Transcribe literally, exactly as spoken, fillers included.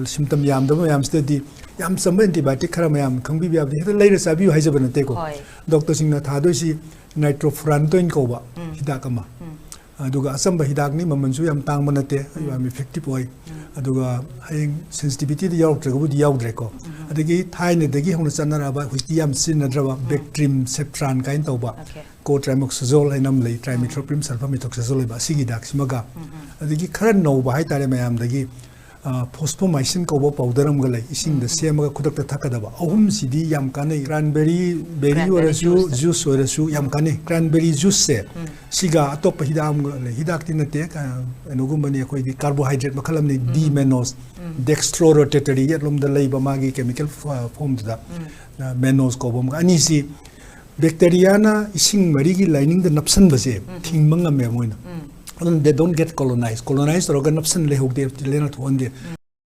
ꯁꯤꯝꯇꯝ ꯌꯥꯝꯗꯕ ꯃꯌꯥꯝꯁꯤꯗꯗꯤ ꯌꯥꯝ ꯆꯝꯕ ꯑꯦꯟꯇꯤꯕꯥꯏꯑꯣꯇꯤꯛ ꯈꯔ ꯃꯌꯥꯝ ꯈꯪꯕꯤꯕ ꯌꯥꯕꯗꯤ ꯍꯦꯛꯇ ꯂꯩꯔ ꯆꯥꯕꯤꯌꯨ ꯍꯥꯏꯖꯕ ꯅꯠꯇꯦꯀꯣ꯫ ꯍꯣꯏ꯫ ꯗꯣꯛꯇꯔꯁꯤꯡꯅ ꯊꯥꯗꯣꯏꯁꯤ ꯅꯥꯏꯇ꯭ꯔꯣꯐꯨꯔꯥꯟꯇꯣꯏꯟ ꯀꯧꯕ ꯍꯤꯗꯥꯛ ꯑꯃ꯫ ꯑꯗꯨꯒ ꯑꯆꯝꯕ ꯍꯤꯗꯥꯛꯅꯤ, ꯃꯃꯜꯁꯨ ꯌꯥꯝ ꯇꯥꯡꯕ ꯅꯠꯇꯦ, ꯌꯥꯝ ꯏꯐꯦꯛꯇꯤꯞ ꯑꯣꯏ꯫ ꯑꯗꯨꯒ ꯍꯌꯦꯡ ꯁꯦꯟꯁꯤꯇꯤꯚꯤꯇꯤꯗ ꯌꯥꯎꯔꯛꯇ꯭ꯔꯒꯕꯨꯗꯤ ꯌꯥꯎꯗ꯭ꯔꯦꯀꯣ꯫ ꯑꯗꯒꯤ ꯊꯥꯏꯅꯗꯒꯤ ꯍꯧꯅ ꯆꯠꯅꯔꯛꯑꯕ, ꯍꯧꯖꯤꯛꯇꯤ ꯌꯥꯝ ꯁꯤꯖꯤꯟꯅꯗ꯭ꯔꯕ ꯕꯦꯛꯇ꯭ꯔꯤꯝ ꯁꯦꯞꯇ꯭ꯔꯥꯟ ꯀꯥꯏꯅ ꯇꯧꯕ, Okay. ꯀꯣꯇ꯭ꯔꯥꯏꯃꯣꯛꯁꯤꯖꯣꯜ ꯍꯥꯏꯅ ꯑꯃ ꯂꯩ, ꯇ꯭ꯔꯥꯏꯃꯤꯊ꯭ꯔꯣꯄ꯭ꯔꯤꯝ ꯁꯜꯐꯥꯃꯤꯊꯣꯛꯁꯤꯖꯣꯜ ꯂꯩꯕ, ꯑꯁꯤꯒꯤ ꯍꯤꯗꯥꯛꯁꯤꯃꯒ꯫ ꯑꯗꯒꯤ ꯈꯔ ꯅꯧꯕ ꯍꯥꯏꯇꯥꯔꯦ ꯃꯌꯥꯝꯗꯒꯤ, ꯐꯣꯁꯐꯣꯃꯥꯏꯁꯤꯟ ꯀꯧꯕ ꯄꯥꯎꯗꯔ ꯑꯃꯒ ꯂꯩ, ꯏꯁꯤꯡꯗ ꯁꯦꯝꯃꯒ ꯈꯨꯗꯛꯇ ꯊꯛꯀꯗꯕ꯫ ꯑꯍꯨꯝꯁꯤꯗꯤ ꯌꯥꯝ ꯀꯥꯟꯅꯩ꯫ ꯀ꯭ꯔꯥꯟꯕꯦꯔꯤ, ꯕꯦꯔꯤ Cranberry ꯑꯣꯏꯔꯁꯨ, juice. ꯖꯨꯁ ꯑꯣꯏꯔꯁꯨ ꯌꯥꯝ ꯀꯥꯟꯅꯩ꯫ ꯀ꯭ꯔꯥꯟꯕꯦꯔꯤ ꯖꯨꯁꯁꯦ ꯁꯤꯒ ꯑꯇꯣꯞꯄ ꯍꯤꯗꯥꯛ ꯑꯃꯒ ꯂꯩ, ꯍꯤꯗꯥꯛꯇꯤ ꯅꯠꯇꯦ, ꯀ-, ꯀꯩꯅꯣꯒꯨꯝꯕꯅꯤ, ꯑꯩꯈꯣꯏꯒꯤ ꯀꯥꯔꯕꯣꯍꯥꯏꯗ꯭ꯔꯦꯠ ꯃꯈꯜ ꯑꯃꯅꯤ, ꯗꯤ ꯃꯦꯅꯣꯁ, ꯗꯦꯛꯁꯇ꯭ꯔꯣ ꯔꯣꯇꯦꯇꯔꯤ ꯌꯦꯠꯂꯣꯝꯗ ꯂꯩꯕ ꯃꯥꯒꯤ ꯀꯦꯃꯤꯀꯦꯜ ꯐꯣꯝꯗꯨꯗ, ꯃꯦꯅꯣꯁ ꯀꯧꯕ ꯑꯃꯒ꯫ ꯑꯅꯤꯁꯤ ꯕꯦꯛꯇꯦꯔꯤꯌꯥꯅ ꯏꯁꯤꯡ ꯃꯔꯤꯒꯤ ꯂꯥꯏꯅꯤꯡꯗ ꯅꯞꯁꯟꯕꯁꯦ ꯊꯤꯡꯕ ꯉꯝꯃꯦ ꯃꯣꯏꯅ꯫ ꯑꯗꯨꯅ they don't get colonize, colonize ꯇꯧꯔꯒ ꯅꯞꯁꯟ ꯂꯩꯍꯧꯗꯦ, ꯂꯦꯅ ꯊꯣꯛꯍꯟꯗꯦ꯫